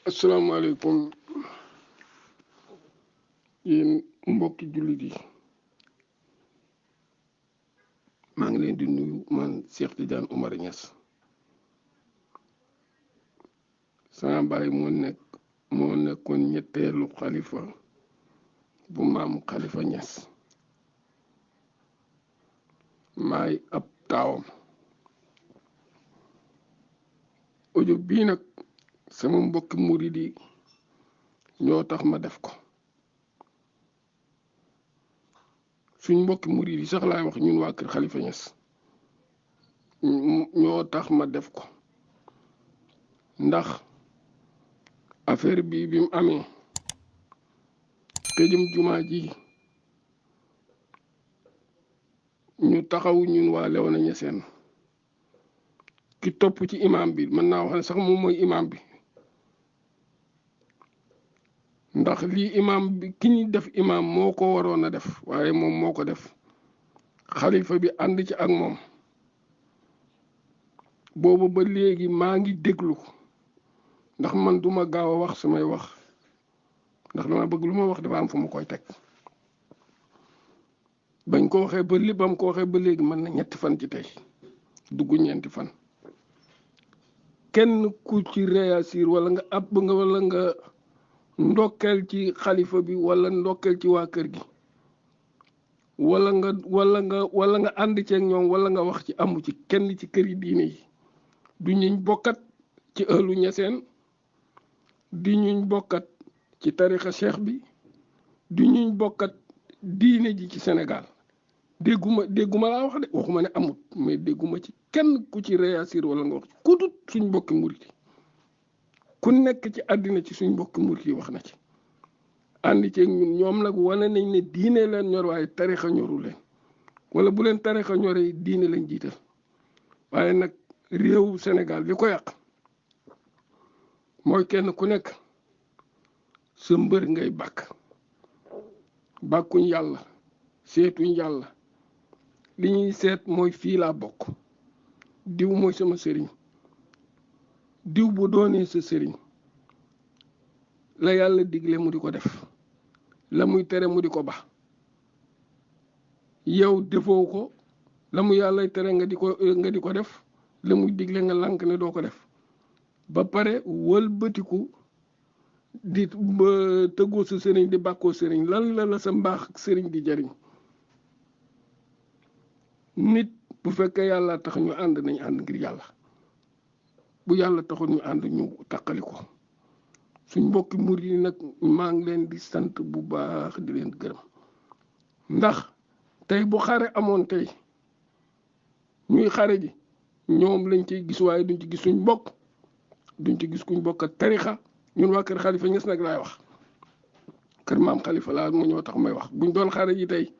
asalaamaaleykum yéen mbokki jullit yi maa ngi leen di nuyu man Cheikh Tidiane Oumar Niass sama baay moo nekkoon ñetteelu xalifa bu maam Khalifa Niass maay ab taawam audio bii nag sama mbokki murid yi ñoo tax ma def ko suñ mbokki murid yi sax laay wax ñun waa kër Khalifa Niass ñoo tax ma def ko ndax affaire bi mu amee tëjum jumaa ji ñu taxaw ñun waa Léona Niassène ki topp ci imam bi mën naa wax ne sax moom mooy imam bi ndax lii imam bi ki ñu def imam moo ko waroon a def waaye moom moo ko def xalifa bi ànd ci ak moom boobu ba léegi maa ngi déglu ndax man duma gaaw a wax samay wax ndax dama bëgg lu ma wax dafa am fu ma koy teg bañ ko waxee ba bam ko waxee ba léegi mën na ñetti fan ci tey dugg ñeenti fan kenn ku ci réagir wala nga ab nga wala nga ndokkeel ci xalifa bi wala ndokkeel ci waa kër gi wala nga ànd ceeg ñoom wala nga wax ci amu ci kenn ci kër yi diine yi du ñuñ bokkat ci ëllu Niassène di ñuñ bokkat ci tarixa cheikh bi du ñuñ bokkat diine ji ci Sénégal dégguma laa wax de waxuma ne amut mais dégguma ci kenn ku ci réagir wala nga wax ci ku dut suñ mbokki murit yi ku nekk ci àddina ci suñ mbokki murit yi wax na ci ànd ceeg ñun ñoom nag wane nañ ne diine leen ñor waaye tarixa ñoru leen wala bu leen tarixa ñoree diine lañ jiital waaye nag réewu Sénégal li ko yàq mooy kenn ku nekk sa mbër ngay bàkkuñ yàlla seetuñ yàlla li ñuy seet mooy fii laa bokk diw mooy sama sëriñ diw bu doonee sa sëriñ la yàlla digle mu di ko def la muy tere mu di ko ba yow defoo ko la mu yàlla tere nga di ko def la muy digle nga lànk ne doo ko def ba pare wëlbatiku di tëggoo sa sëriñ di bàkkoo sëriñ lan la sa mbaax ak sëriñ di jariñ nit bu fekkee yàlla tax ñu ànd nañ ànd ngir yàlla bu yàlla taxul ñu ànd ñu taqali ko suñ mbokki murid yi nag maa ngi leen di sant bu baax di leen gërëm ndax tey bu xare amoon tey ñuy xare ji ñoom lañ ciy gis waaye duñ ci gis suñ bokk duñ ci gis kuñ bokk ak tarixa ñun waa kër Khalifa Niass nag laay wax kër maam Khalifa laa mu ñoo tax may wax buñ doon xare ji tey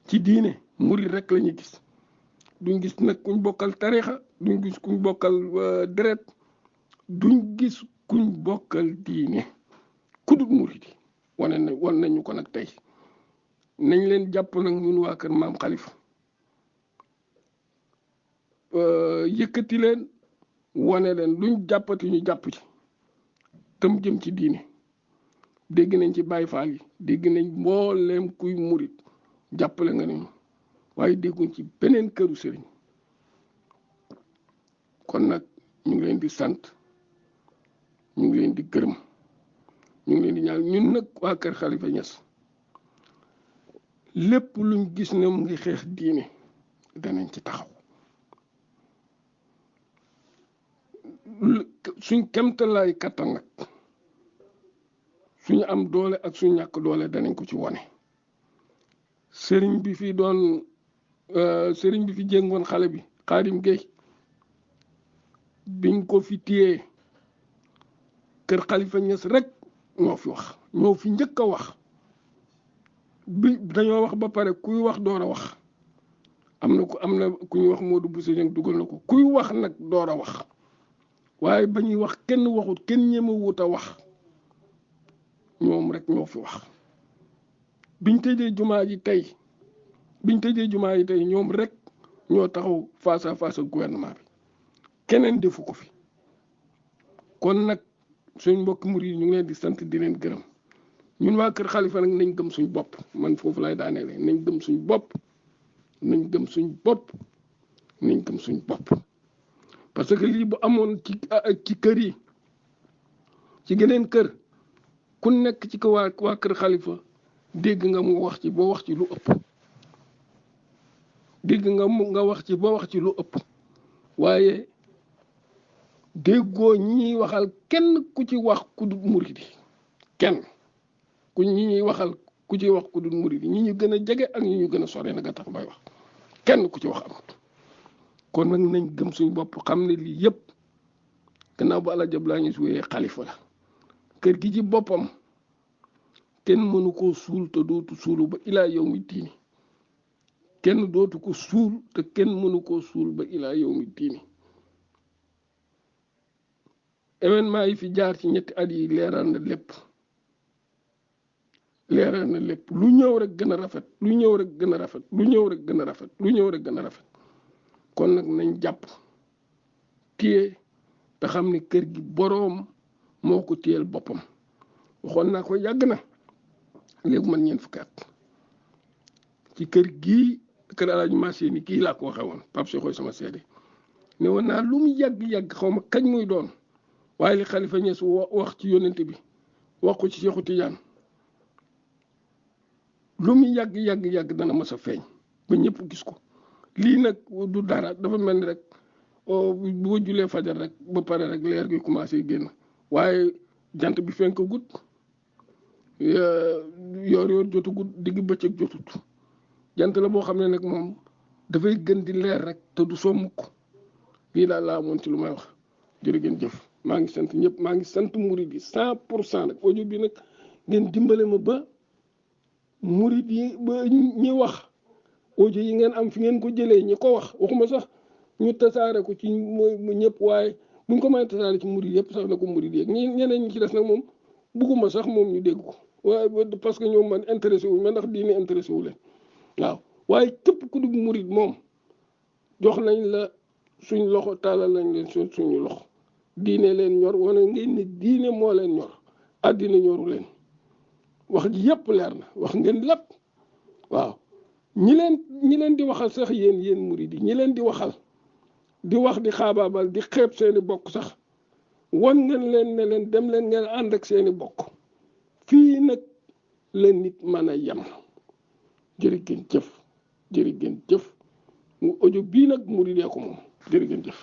ci diine murid rek la ñuy gis duñ gis nag kuñ bokkal tarixa duñ gis kuñ bokkal deret duñ gis kuñ bokkal diine kudut murid yi wan nañu ko nag tey nañ leen jàpp nag ñun waa kër maam Khalifa yëkkati leen wane leen luñ jàppati ñu jàpp ci tam jëm ci diine dégg nañ ci Baay Faal yi dégg nañ mbooleem kuy murid jàppale nga ne waaye dégguñ ci beneen këru sëriñ kon nag ñu ngi leen di sant ñu ngi leen di gërëm ñu ngi leen di ñaan ñun nag waa kër Khalifa Niass lépp luñ gis ne mu ngi xeex diine danañ ci taxaw suñ kemtalaay kattan nag suñu am doole ak suñu ñàkk doole danañ ko ci wone sëriñ bi fi jéngoon xale bi Xaadim Géey biñ ko fi téyee kër Khalifa Niass rek ñoo fi wax ñoo fi njëkk a wax bi dañoo wax ba pare kuy wax door a wax am na ku ñuy wax Modou Bousso Dieng dugal na ko kuy wax nag door a wax waaye ba ñuy wax kenn waxut kenn ñemewut a wax ñoom rek ñoo fi wax biñ tëjee jumaa ji tey ñoom rek ñoo taxaw face à face ak gouvernement bi keneen defu ko fi kon nag suñ mbokk murid yi ñu ngi leen di sant di leen gërëm ñun waa kër xalifa nag nañ gëm suñ bopp man foofu lay daaneele nañ gëm suñ bopp nañ gëm suñ bopp nañ gëm suñ bopp parce que lii bu amoon ci kër yi ci geneen kër ku nekk ci ko waa kër xalifa dégg nga mu wax ci boo wax ci lu ëpp dégg nga wax ci boo wax ci lu ëpp waaye déggoo ñi waxal kenn ku ci wax ku dul muridi kenn ku ñi waxal ku ci wax ku dul muridi ñi ñu gën a jege ak ñi ñu gën a sore nag a tax bay wax kenn ku ci wax amut kon nag nañ gëm suñu bopp xam ne lii yëpp gannaaw bu Alaaji Abdoulaye Niass wéyee xalifa la kër gi ci boppam kenn mënu koo suul te dootu suulu ba ilaa yawmi diini kenn dootu ko suul te kenn mënu koo suul ba ilaa yawmi diini événement yi fi jaar ci ñetti at yi leeral na lépp lu ñëw rek gën a rafet lu ñëw rek gën a rafet lu ñëw rek gën a rafet lu ñëw rek gën a rafet kon nag nañ jàpp téye te xam ne kër gi boroom moo ko téyel boppam waxoon naa ko yàgg na léegi man ñeent fukki at ci kër gii kër Alaaji Massé ni kii laa ko waxee woon Pape Cheikh sama seede ne woon naa lu mu yàgg-yàgg xaw ma kañ muy doon waaye li Xalifa Ñas wax ci yónnent bi wax ko ci Seexu Tijaan lu mu yàgg dana mës a feeñ ba ñëpp gis ko lii nag du dara dafa mel ni rek boo julee fajar rek ba pare rek leer gi commencé génn waaye jant bi fenk gut yoor jotu gut digg bëccëg jotut jant la boo xam ne nag moom dafay gën di leer rek te du soo mukk lii daal laa amoon ci lu may wax jërë ngeen jëf maa ngi sant ñëpp maa ngi sant murid yi 100% nag audio bi nag ngeen dimbale ma ba murid yi ba ñi wax audio yi ngeen am fi ngeen ko jëlee ñi ko wax waxuma sax ñu tasaare ko ci ñëpp waaye buñ ko mën a tasaare ci murid yëpp sax na ko murid yeeg ñeneen ñi ci des nag moom bugguma sax moom ñu dégg ko waaye parce que ñoom man intéressé wu ma ndax diine intéressé wu leen waaw waaye képp ku dugg murid moom jox nañ la suñ loxo taalal nañ leen suñu loxo diine leen ñor wane ngeen ni diine moo leen ñor àddina ñoru leen wax ji yëpp leer na wax ngeen lépp waaw ñi leen di waxal sax yéen murid yi ñi leen di waxal di wax di xaabaabal di xeeb seeni bokk sax wan ngeen leen ne leen dem leen ngeen ànd ak seeni bokk fii nag la nit mën a yem jërë ngeen jëf mu audio bii nag murid yi ko moom jërë ngeen jëf